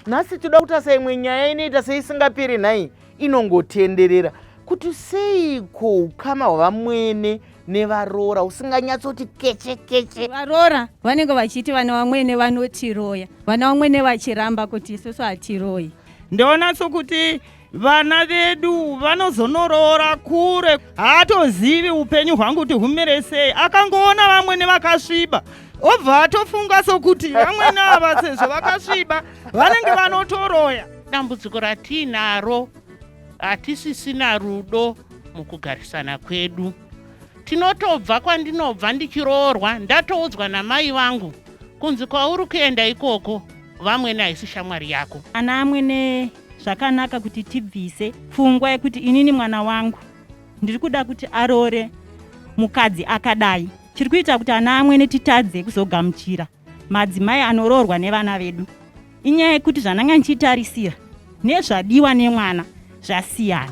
Nhasi toda kutarisa imwe nyaya inoita seisingaperi nhai, inongotenderera kuti seiko ukama hwavamwene nevaroora usinganyatsoti keche keche. Varoora vanenge vachiti vana vamwene vanotiroya, vana vamwene vachiramba kuti isusu hatiroyi. Ndoona sokuti vana vedu vanozonoroora kure, haatozivi upenyu hwangu kuti humire sei. Akangoona vamwene vakasviba obva atofunga sokuti vamwene ava sezvo vakasviba vanenge vanotoroya. Dambudziko ratiinaro, hatisisina rudo mukugarisana kwedu. Tinotobva kwandinobva ndichiroorwa, ndatoudzwa namai vangu kunzi kwauri kuenda ikoko vamwene haisi shamwari yako. Ana amwene, zvakanaka kuti tibvise pfungwa yekuti inini mwana wangu ndiri kuda kuti aroore mukadzi akadai. Chiri kuita kuti ana amwene titadze kuzogamuchira madzimai anoroorwa nevana vedu inyaya yekuti zvandanga ndichitarisira nezvadiwa nemwana zvasiyana.